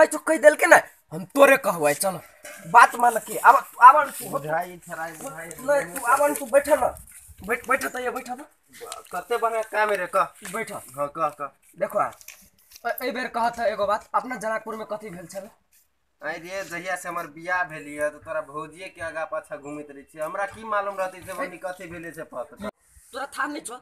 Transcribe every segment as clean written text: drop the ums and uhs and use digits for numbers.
कहै छौ कहि देलकै ने हम तोरे कहबै। चल बात मान के आब आब तू बुझाइ छराइ बुझाइ नहीं तू आब तू बैठ न बैठ बैठ त ये बैठ त कते बढ़िया काम रे कह बैठ। हां कह कह देखो आ एहि बेर कहत है एगो बात अपना जनकपुर में कथी भेल छल? आइ रे जहिया से हमर बियाह भेली है त तोरा भौजिए के आगा पाछा घुमैत रहै छी। हमरा की मालूम रहतै से मम्मी कथी भेले से पता तोरा थाह नहीं छौ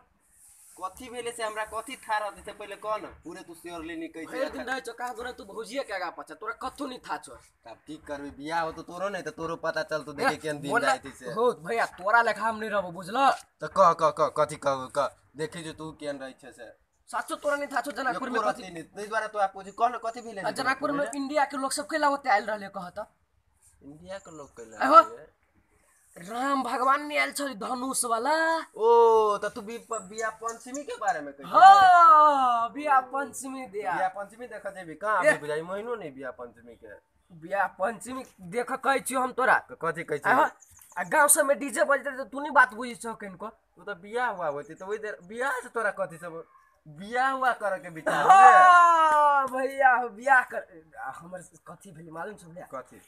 कथी भेले से हमरा कथी थाह रहतै से पहिले कह न पूरे तू श्योर लेनी कहै भरि दिन रहै छौ कहाँ तोरा तू भौजिए के आगा पाछा तोरा कथो नहीं थाह छौ। तब की करबी बियाह हो तो तोरो नहीं त तोरो पता चलतो देखे केन दिन जाइत से हो भैया तोरा लेखा हम नहीं रहबो बुझल। त कह कह कह कथी कह कह देखी जो तू केन रहै छै से साचो तोरा नहीं थाह छौ जनकपुर में कथी नहीं ताहि दुआरे तोरा पूछि कह न कथी भेले। जनकपुर में इंडिया के लोग सब कैला ओते आयल रहले कह त? इंडिया के लोग कैला राम भगवान ने आयल छल धनुष वाला। ओ त तू बियाह पंचमी के बारे में कहि। हां बियाह पंचमी दिया बियाह पंचमी देख जेबी कहां अभी बुझाई महीनो नहीं बियाह पंचमी के बियाह पंचमी देख कहै छियो हम तोरा कथी कहै छी? आ गांव सब में डीजे बजते त तू नहीं बात बुझै छौ किनको तू त बियाह हुआ होती त ओइ देर बियाह से तोरा कथी सब बियाह हुआ करे के विचार। हां भैया बियाह कर हमर कथी भेल मालूम छौ भैया? कथी?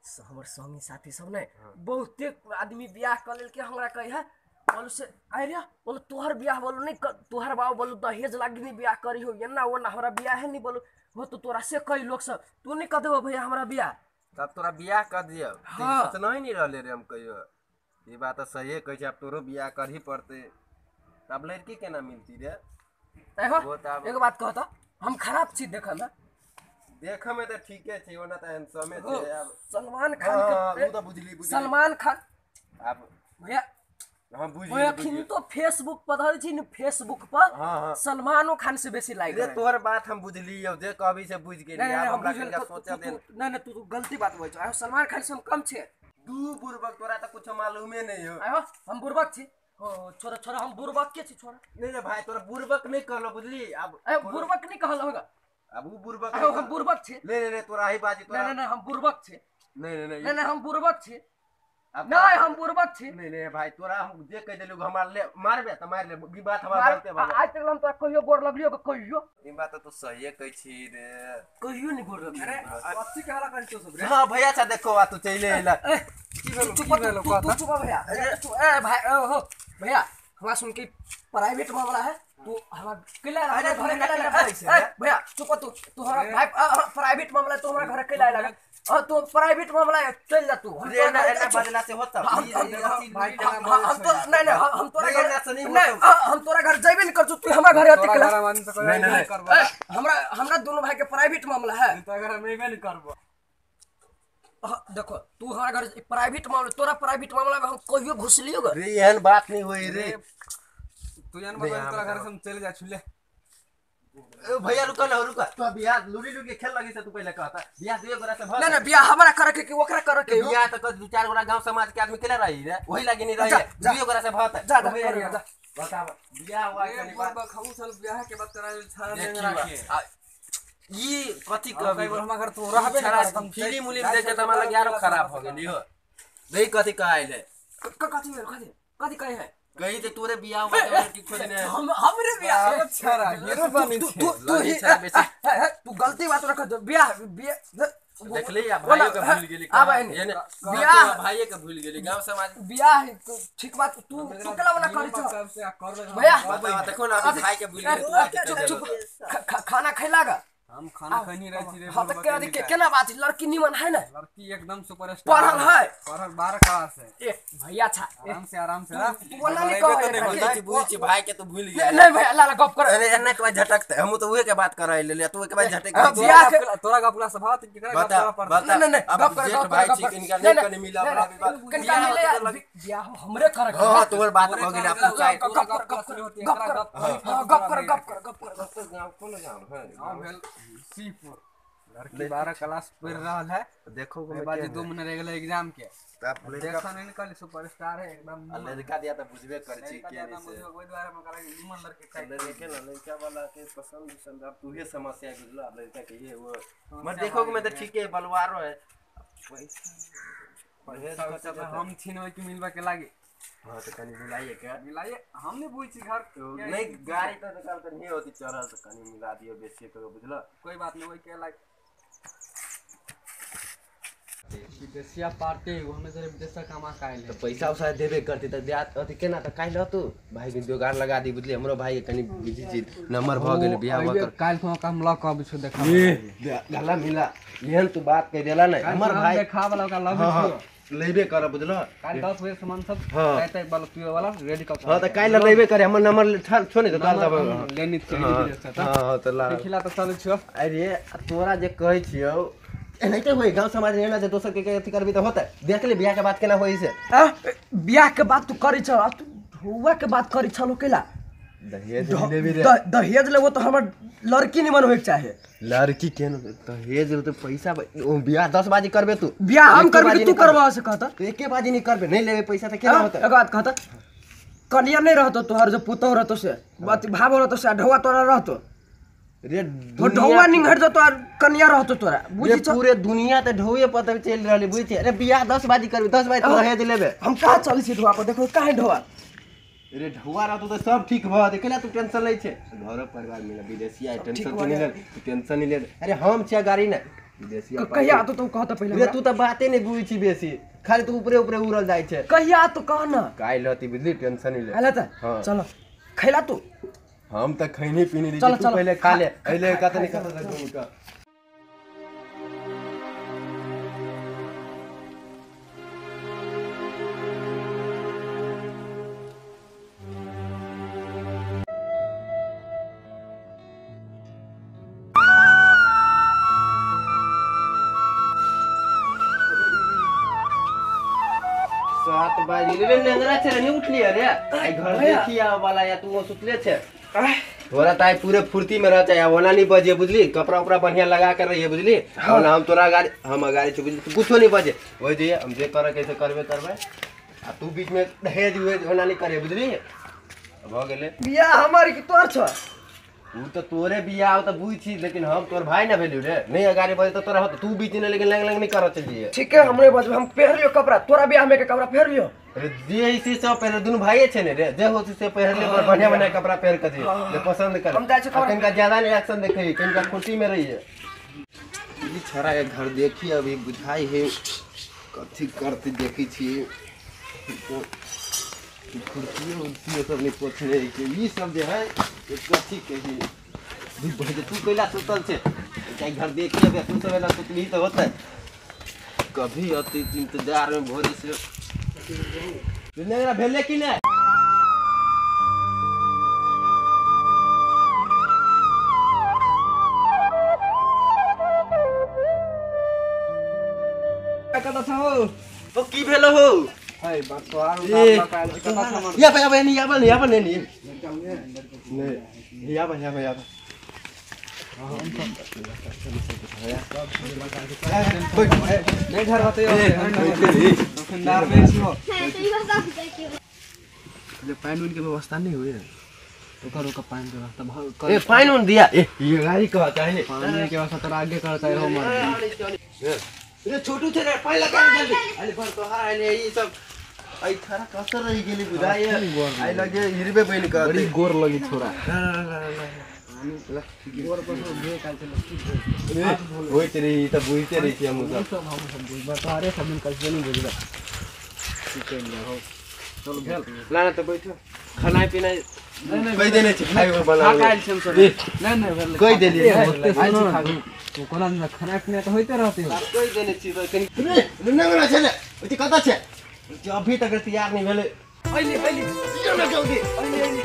हमर संगी साथी सब ने बहुते आदमी बियाह कर लेलकै। हमरा कही है बोलू से आइ रे बोलू तोहर बियाह बोलू नहीं तोहर बाबू बोलू दहेज लागी नहीं बियाह करी हो एना ओना हमरा बियाह है नहीं बोलू हो तो तोरा से कही लोग सब तू नहीं कह देबो भैया हमरा बियाह तब तोरा बियाह कर दियो। सोचना ही नहीं रहले रे हम कहियो ई बात त सहीए कहै छै। अब तोरो बियाह करही पड़तै तब लड़की केना मिलती रे? एगो बात कह त हम खराब छी देखऽ में? देखऽ में त ठीके छै ओना त हैंडसमे छै। अब सलमान खान के उ त बुझली बुझली सलमान खान अब भैया हम बुझली अखिन तो फेसबुक पर धरै छी न फेसबुक पर सलमानो खान से बेसी लाइक रे। तोहर बात हम बुझली अब जे कहबी से बुझ गेली। अब हमरा कनिका सोचे दे। नहीं नहीं तू गलती बात बोलै छौ। सलमान खान से हम कम छै दू बुरबक तोरा त कुछ मालूमे नहीं हो। आयो हम बुरबक छी हो छोरा छोरा हम बुरबक के छी छोरा। नहीं रे भाई तोरा बुरबक नहीं कहलो बुझली। अब ए बुरबक नहीं कहलो होगा अब उ बुरबक हम बुरबक छी ले ले ले तोरा ही बाजी तोरा नहीं नहीं हम बुरबक छी नहीं नहीं नहीं नहीं हम बुरबक छी नहीं हम बुरबक छी नहीं नहीं भाई तोरा हम जे कह देलु हमरा ले मारबे त मार ले ई बात हमरा गलते भा आज तक हम तोरा कहियो गोर लगलियो के कहियो ई बात त तू सहीए कहै छी रे कहियो नहीं गोर लगलियो। अरे कथी कहला करै छौ सब रे? हां भैया अच्छा देखो आ तू चले अइला की भेलो चुप तू चुप भैया ए भाई ओ हो भैया हमरा सुन के प्राइवेट मामला है तू हमरा कैला अरे घरे कैला कैला भैया चुप तू तू हमरा भाई प्राइवेट मामला तू हमरा घरे कैला लगा और तू प्राइवेट मामला है चल जा तू रे ना एना बदला से होता हम तो नहीं नहीं हम तोरा घर नहीं हम तोरा घर जइबे नहीं करछू तू हमरा घरे अति कैला नहीं नहीं हमरा हमरा दोनों भाई के प्राइवेट मामला है तू अगर हम अइबे नहीं करबो। देखो तू हमारा घर प्राइवेट मामला तोरा प्राइवेट मामला में हम कहियो घुसलियो ग रे एहन बात नहीं होई रे तू जान बता तोरा घर से हम चले जा छुले। ए भैया रुक न रुक तो बियाह लुली लुली के खेल लगी से तू पहले कहता बियाह दुए गोरा से भ नहीं नहीं बियाह हमरा करे के ओकरा करे के बियाह त दू चार गोरा गांव समाज के आदमी केला रही रे वही लागी नहीं रही दुए गोरा से भत जा जा बता बियाह हुआ के बात खाऊ साल बियाह के बाद तोरा छाड़ा नहीं राखे ई कथी कहबी हमरा घर तो रहबे नहीं फिरी मुली में देख के त हमरा लग यारो खराब हो गेली हो नहीं कथी कहले कथी भेल कथी कथी कहे है कही ते तोरे बियाह हुआ के लड़की खोजने हम हमरे बियाह छाड़ा हीरो बनी तू तू ही तू गलती बात रख बियाह बियाह देखली आ भाइयो के भूल गेली आब बियाह भाइये के भूल गेली गांव समाज बियाह ठीक बात तू तू केला वाला करै छौ भैया देखो ना अभी भाई के भूल गेली। चुप खाना खैला गा? हम खाना खैनी रहै छी रे। हां त के केना बात लड़की निमन है ना? लड़की एकदम सुपरस्टार पढ़ल है पढ़ल 12 क्लास है। ए भैया छा आराम से तू बोलना नहीं कह बुझी छी भाई के तू भूल गेल। नहीं भैया लाला गप कर। अरे एना के बाद झटकते हम तो उहे के बात कराई ले तू के बाद झटक बियाह के तोरा गपला से भात केकरा गप पड़ता। नहीं नहीं गप कर भाई छी किनका नहीं कनी मिला बड़ा बात किनका मिले बियाह हमरे करे। हां तोर बात हो गेल अब तू चाहे गप कर गप कर गप कर गप कर गप कर गांव कोन गांव है? गांव भेल सीपुर। लड़की 12 क्लास पढ़ रहल है। देखो बाजी 2 महीना रह गेल एग्जाम के तब देखा नहीं कल सुपरस्टार है एकदम। लड़का दिया त बुझबे कर छी के नहीं से ओइ द्वारा में कहला निमन लड़के चाहिए। लड़के ना लड़का वाला के पसंद पसंद अब तूहे समस्या बुझलो। अब लड़का के ये वो मत देखो में त ठीक है बलवारो है पैसा हम छीनबै कि मिलबा के लागे। हां त कनी मिलाइए के मिलाइए हम नहीं बुझी घर नहीं गाड़ी तो निकाल त नहीं होती चढ़ल त कनी मिला दियो बेसी के बुझलो। कोई बात नहीं ओइ के लागे विदेशिया पार्टी हमें जरे विदेश कमा के आइल त पैसा उसा देबे करती त दियात अथि केना त काल्हि रहतौ भाई के जोगाड़ लगा दी बुझली। हमरो भाई के कनी बिजी छी नंबर भ गेल बियाह भ कर काल्हि तो काम ल के अबै छौ देखा ए गला मिला एहन तू बात कह देला नै हमर भाई देखा वाला का लव छौ लेबे कर बुझलो। काल्हि 10 बजे सामान सब तय वाला पियो वाला रेडी कर। हां त काल्हि लेबे करे हमर नंबर छो नै त ताल दब लेनी चाहिए विदेश से। हां त ला खिला त चलै छियो। अरे तोरा जे कहै छियौ एनाहिते होई गांव समाज में जे दोसर के अथी करबी त होतै। देख ले बियाह के बात केना होई से। आ बियाह के बात तू करै छल आ तू ढौआ के बात करै छल केला दहेज लेबी रे। दहेज लेबो त हमर लड़की निमन होए के चाहे। लड़की केन दहेज ले त पैसा बियाह 10 बाजी करबे तू। बियाह हम करबे कि तू करबा से कहत? एके बाजी नहीं करबे नहीं लेबे पैसा त केना होतै? एक बात कहत कनिया नहीं रहतो तोहर जो पुतोह रहतो से बात भाव रहतो से ढौआ तोरा रहतो रे ढौआ निंघर जतो आ कनिया रहतो तोरा बुझी छ। पूरे दुनिया त ढौए पर चल रहली बुझी छ। अरे बियाह 10 बाजी करबे 10 बाजी दहेज लेबे। हम कहाँ चलै छी ढौआ पर देखो काहे ढौआ। अरे ढौआ रहतो त सब ठीक भ देखला तू टेंशन लै छे। घर परिवार मिला विदेशिया टेंशन तू नहीं ले तू टेंशन नहीं ले। अरे हम छिया गाड़ी ने विदेशिया कहिया आतो तू कहत पहिले। अरे तू त बाते नहीं बुझी छी बेसी खाली तू ऊपरे ऊपरे उड़ल जाय छे। कहिया तो कह ना काल्हि हती बुझली टेंशन नहीं ले। आला त चलो खैला तू। हम त खैनी पीनी रही तू पहिले खा ले पहिले कत नहीं कत घूम के। सात बाजी रे नंगरा छे नहीं उठली रे आई घर देखिया वाला या तू सुतले छे। तोरा ताई पूरे फुर्ती में रह चाहे ओना नहीं बजे बुझली। कपड़ा उपड़ा बढ़िया लगा कर रहिए बुझली। और हम तोरा गाड़ी हम गाड़ी छे बुझली कुछो नहीं बजे वही जे हम जे करे कैसे करबे करबे आ तू बीच में दहेज उहेज ओना नहीं करे बुझली। भ गेले बियाह हमर की तोर छ? उ त तोरे बियाह त बुझ छी लेकिन हम तोर भाई ना भेलियो रे। नहीं अगाड़ी बजे त तोरा होत तू बीच में लेकिन लंग लंग नहीं करत चलिए। ठीक है हमरे बजबे हम पहन लियो कपड़ा तोरा बियाह में के कपड़ा पहन लियो। अरे जे ऐसे सब पहले दोनों भाई छे ने रे जे होत से पहन ले बढ़िया बढ़िया कपड़ा पहन के जे पसंद कर। हम जाय छी कपड़ा कनका ज्यादा नहीं एक्शन देखै कनका खुशी में रहिए। ई छड़ा के घर देखी अभी बुझाई है कथी करते देखी छी कुर्सी उर्सी सब नहीं पोछने के ई सब जे है कथी कही तू कैला सुतल छे चाहे घर देखी अभी तू सब एला सुतली त होतै कभी अति इंतजार में भोरे से नगरा भेले कि नहीं। कता छौ तो की भेलो हो? है बात तो आर उतार कता छौ या भाई नहीं या बन या बन नहीं नहीं या बन या बन या नहीं घर होते दुकानदार बेच लो ले पानी उन के व्यवस्था नहीं हुई ओकर ओकर पानी के व्यवस्था ए पानी उन दिया ए ये गाड़ी कह चाहे पानी के व्यवस्था तोरा आगे कर चाहे हो मर रे छोटू छे रे पानी लगा जल्दी। अरे पर तोहार आइले ई सब आई थारा कसर रही गेली बुझाय आई लगे हिरबे बइन कर बड़ी गोर लगी छोरा ला गोर पर भे काल चलो होइत रही त बुझते रही छी हम सब बुझबा तोहरे सब दिन कैसे नहीं बुझबा ठीक है हो चल भेल ना ना त बैठो खाना पीना कहि देने छी खाइ बना खाइल छी हम सब नहीं नहीं भेल कहि देलियै होते सुनो तू कोना खाना पीना त होइते रहते हो कहि देने छी त कनि रे नंगरा छले ओति कत छै अभी तक तैयार नहीं भेले। अइले अइले यो न जल्दी अइले अइले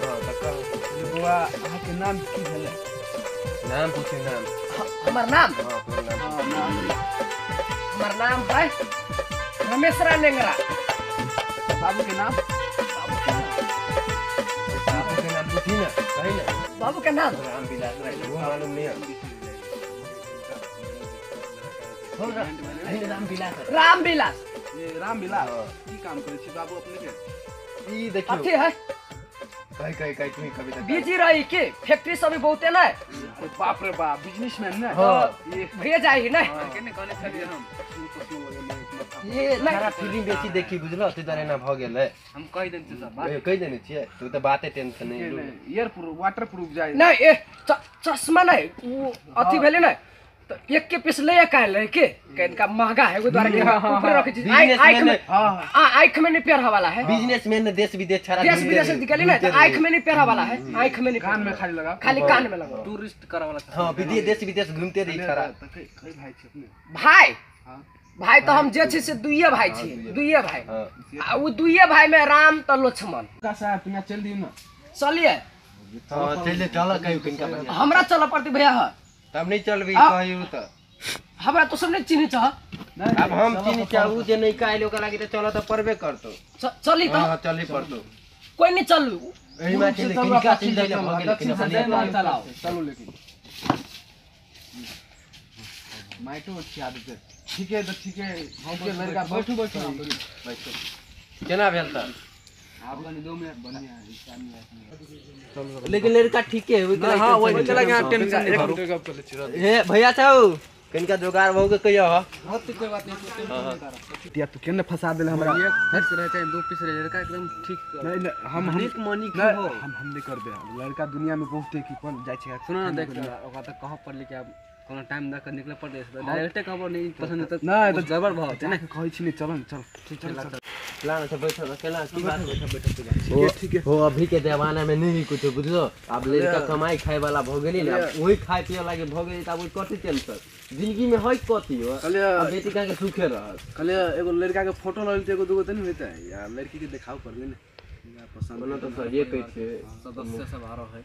हां त कह बुआ अहाँ के नाम की भेले? नाम पूछे नाम हमर नाम? हां तोर नाम। हमर नाम है रमेशरा नेंगरा। बाबू के नाम? बाबू के नाम पूछी ना कही ना बाबू के नाम राम विलास राय वो मालूम नहीं है। राम विलास राम विलास ये राम विलास की काम करै छी बाबू अपने के? ई देखियो अथी है कहीं कहीं कहीं तुम्हें कभी बिजी रही के फैक्ट्री सब बहुते ना। अरे बाप रे बाप बिजनेसमैन ना। हां ये भैया जाई ना केने कहने छलियै हम ये सारा फिल्म बेसी देखी बुझलो ते दुआरे एना भ गेलै। हम कहि देने छियै सब बात। कहि देने छियै तू तऽ बाते टेंशन नहीं। एयर प्रूफ वाटर प्रूफ जाय नहीं। ए चश्मा नहीं उ अथी भेलै ने तो एक के पीस ले काल रहे के इनका महंगा है, वो द्वारा के ऊपर रखे छी। आंख में हां आंख में नहीं पेरहा वाला है। बिजनेसमैन ने देश विदेश छाड़ा देश विदेश निकली ना तो आंख में नहीं पेरहा वाला है। आंख में नहीं, कान में खाली लगा, खाली कान में लगा। टूरिस्ट करा वाला। हां विदेश देश विदेश घूमते रही छाड़ा। कई भाई छी अपने भाई। हां भाई तो हम जे छी से दुइये भाई छी, दुइये भाई। आ उ दुइये भाई में राम त लक्ष्मण। का साहब पिना चल दियो ना। चलिए हां चल चल कहियो किनका बढ़िया। हमरा चल पड़ती भैया। तब नहीं चलबी कहियो त हमरा तो सब नहीं चिन्ह छ। अब हम चिन्ह छ उ जे नहीं काइल ओकरा लागि त चल त परबे करतो। चली त हां चली परतो। कोई नहीं चलू एही बात छै। किनका चल जाइले भ गेल किन चलाओ चलू। लेकिन माइटो अच्छी आदत है। ठीक है तो ठीक है हम लड़का बैठू बैठू बैठू केना भेल त आप कनी 2 मिनट बढ़िया है। लेकिन लड़का ठीक है। हां वही चला गया टेंशन नहीं भरू। हे भैया छौ किनका जोगार भौ के कहियो। हां तो कोई बात नहीं। या तू केने फंसा देले हमरा। एक पीस रहे चाहे 2 पीस रहे लड़का एकदम ठीक। नहीं नहीं हम एक मनी की हो हम नहीं करबे। लड़का दुनिया में बहुत है कि कोन जाय छै। सुनो ना देख ओकरा त कह पड़ली कि अब कोनो टाइम the के निकले पड़ले डायरेक्ट खबर नहीं पसंद त नहीं तो गड़बड़ भ होते ने कहै छी नहीं। चल चल ठीक चल लाना से बैठो केना की बात बैठो बैठो ठीक ठीक है। हो अभी के जमाना में नहीं कुछ बुझलो। अब लड़का कमाई खाए वाला भ गेली ने, वही खाए पिए लागे भ गेली त अब कथि टेंशन जिंदगी में है कथि हो। अब बेटी का के सुखे रहत। कहले एगो लड़का के फोटो ल लेते एगो दूगो त नहीं होता यार। लड़की के देखाव कर ले ने पसंद बना तो सही कहै छै। सदस्य सब आरो है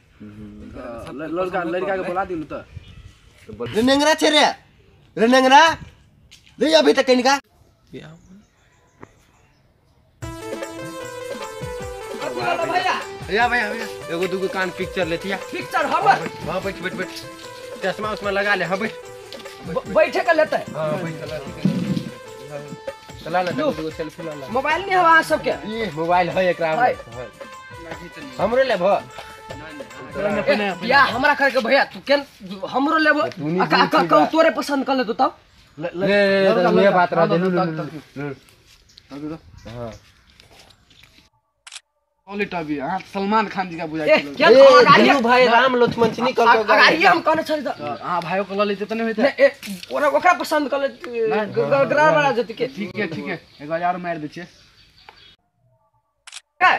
लड़का लड़का के बोला दिनु त। रे नेंगरा छे रे, रे नेंगरा ले अभी तक कनिका भैया भैया भैया एगो दूगो कान पिक्चर लेती है। पिक्चर हमर हां बैठ बैठ बैठ चश्मा उसमें लगा ले। हां बैठ बैठे के लेते। हां बैठ चला ले दूगो सेल्फी ला ला। मोबाइल नहीं हवा सबके। ये मोबाइल है एकरा है हमरो ले भ या हमरा कर के भैया तू केन हमरो लेबो आ तोरे पसंद कर लेतो तब ले ले ये बात रह दे। लू लू हां क्वालिटी अभी हां सलमान खान जी का बुझाई ए दुनू भाई राम लक्ष्मण छी निकल के अगाड़ी हम कहने छली त हां भाइयो के ल लेते त नहीं होते। ए ओकरा ओकरा पसंद कर ले गरा वाला जति के ठीक है ठीक है। एक बार मार दे छिए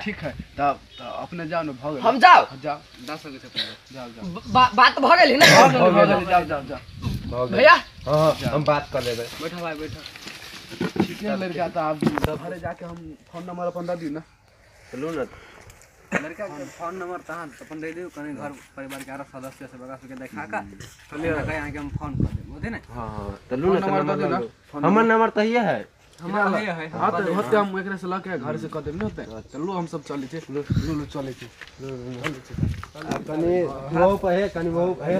ठीक है तब अपने जाओ न भ गेल। हम जाओ जाओ 10 बजे से जाओ जाओ बात भ गेल ने। जाओ जाओ जाओ भैया। हां हम बात कर लेबै। बैठो भाई बैठो। ठीक है लड़का त आप घरे जाके हम फोन नंबर अपन the दिउ ना। चलू ना लड़का के फोन नंबर तहां अपन दे दिउ कने घर परिवार के आरो सदस्य सब ओकरा सबके देखा का चलिए यहां के हम फोन कर देब बुझे ने। हां हां चलू ना नंबर दे ना। हमर नंबर त ये है हमारा है। हां तो होते हम एकरे से ल के घर से क देब न होते। चलू हम सब चलै छी लू लू चलै छी चलै छी। कनी वो पे है कनी वो है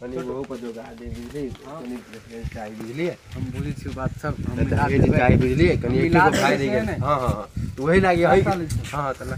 कनी वो पर जोगा दे बुझली। कनी प्रेफरेंस चाहिए बुझली। हम बुझी छी बात सब हम मिला दे चाहिए बुझली। कनी एक को भाई दे। हां हां तो वही लागी है। हां चल।